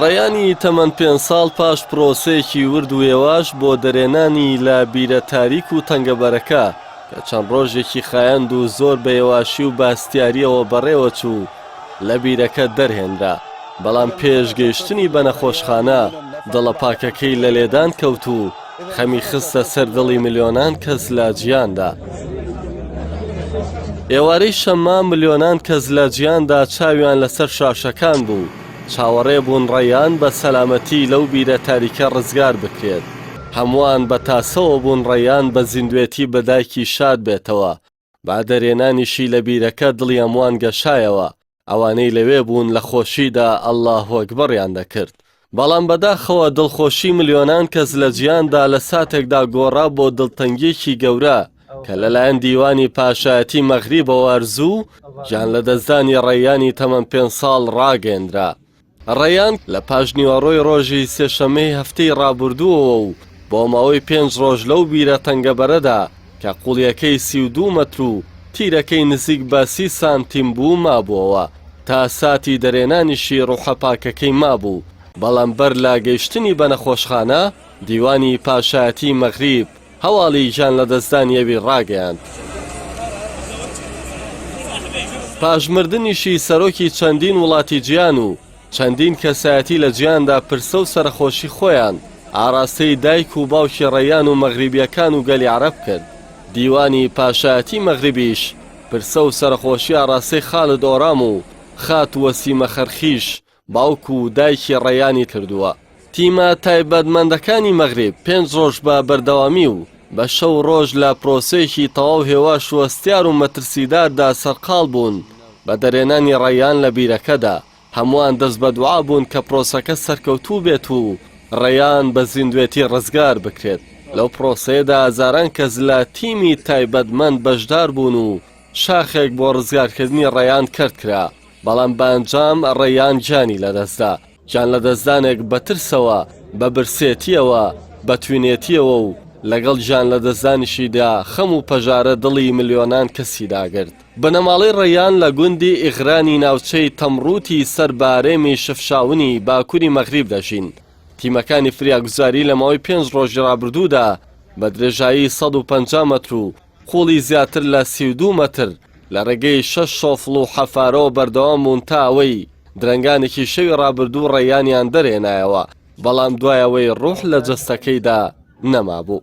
ڕەیانی تەمەن پێنج ساڵ پاش پرۆسەیەکی ورد و هێواش بۆ دەرێنانی لە بیرە تاریک و تەنگەبەرەکە کە چەند ڕۆژێکی خایاند و زۆر بە هێواشی و بە هەستیارییەوە بەڕێوەچوو لە بیرەکە دەرهێنرا، بەڵام پێش گەیشتنی بە نەخۆشخانە دڵە پاکەکەی لە لێدان کەوت و خەمی خستە سەر دڵی ملیۆنان کەس لە جیهاندا. ئێوارەی شەممە ملیۆنان کەس لە جیهاندا چاویان لەسەر شاشەکان بوو، چاوەڕێ بوون ڕەیان بە سەلامەتی لەو بیرە تاریکە ڕزگار بکرێت. هەمووان بە تاسەوە بوون ڕەیان بە زیندوێتی بە دایکی شاد بێتەوە، با دەرێنانیشی لە بیرەکە دڵی هەمووان گەشایەوە، ئەوانەی لەوێ بوون لە خۆشیدا اللە اکبریان دەکرد. بەڵام بەداخەوە دڵخۆشی ملیۆنان کەس لە جیهاندا لە ساتێکدا گۆڕا بۆ دڵتەنگیەکی گەورە کە لەلایەن دیوانی پاشایەتی مەغریبەوە ئەرزوو گیانلەدەستدانی ڕەیانی تەمەن پێنج ساڵ ڕاگەیەندرا. ڕەیان لە پاشنیوەڕۆی ڕۆژی سێشەممەی هەفتەی ڕابوردووەوە و بۆ ماوەی پێنج ڕۆژ لەو بیرە تەنگەبەرەدا کە قوڵیەکەی 32 مەتر و تیرەکەی نزیک بە 30 سانتیم بوو مابووەوە تا ساتی دەرێنانیشی ڕوحە پاکەکەی مابوو، بەڵام بەر لە گەیشتنی بە نەخۆشخانە دیوانی پاشایەتی مەغریب هەواڵی گیانلەدەستدانی ئەوی ڕاگەیاند. پاش مردنیشی سەرۆکی چەندین وڵاتی جیهان و چەندین کەسایەتی لە جیهاندا پرسە و سەرەخۆشی خۆیان ئاراستەی دایک و باوکی ڕەیان و مەغریبیەکان و گەلی عەرەب کرد. دیوانی پاشایەتی مەغریبیش پرسە و سەرەخۆشی ئاراستەی خالد ئۆرام و خاتوو وەسیمە خەرخیش باوک و دایکی ڕەیانی کردووە. تیمە تایبەتمەندەکانی مەغریب پێنج ڕۆژ بە بەردەوامی و بە شەو و ڕۆژ لە پرۆسەیەکی تەواو هێواش و هەستیار و مەترسیداردا سەرقاڵ بوون بە دەرێنانی ڕەیان لە بیرەکەدا، هەمووان دەست بە دوعا بوون کە پرۆسەکە سەرکەوتوو بێت و ڕەیان بە زیندوێتی ڕزگار بکرێت، لەو پرۆسەیەدا هەزاران کەس لە تیمی تایبەتمەند بەشدار بوون و شاخێک بۆ ڕزگارکردنی ڕەیان کەرت کرا. بەڵام بە ئەنجام ڕەیان گیانی لەدەستدا، گیانلەدەستدانێک بە ترسەوە، بە برسێتییەوە، بە توینێتییەوە و لەگەڵ گیانلەدەستدانیشیدا خەم و پەژارە دڵی ملیۆنان کەسی داگرت. بنەماڵەی ڕەیان لە گوندی ئیغرانی ناوچەی تەمڕوتی سەر بە هەرێمی شفشاونی باکوری مەغریب دەژین. تیمەکانی فریاگوزاری لە ماوەی پێنج ڕۆژی ڕابردوودا بە درێژایی 150 مەتر و قوڵی زیاتر لە 32 مەتر لە ڕێگەی شەش شۆفڵ و حەفارەوە بەردەوام بوون تا ئەوەی درەنگانێکی شەوی ڕابردوو ڕەیانیان دەرهێنایەوە، بەڵام دوای ئەوەی ڕوح لە جەستەکەیدا نەمابوو.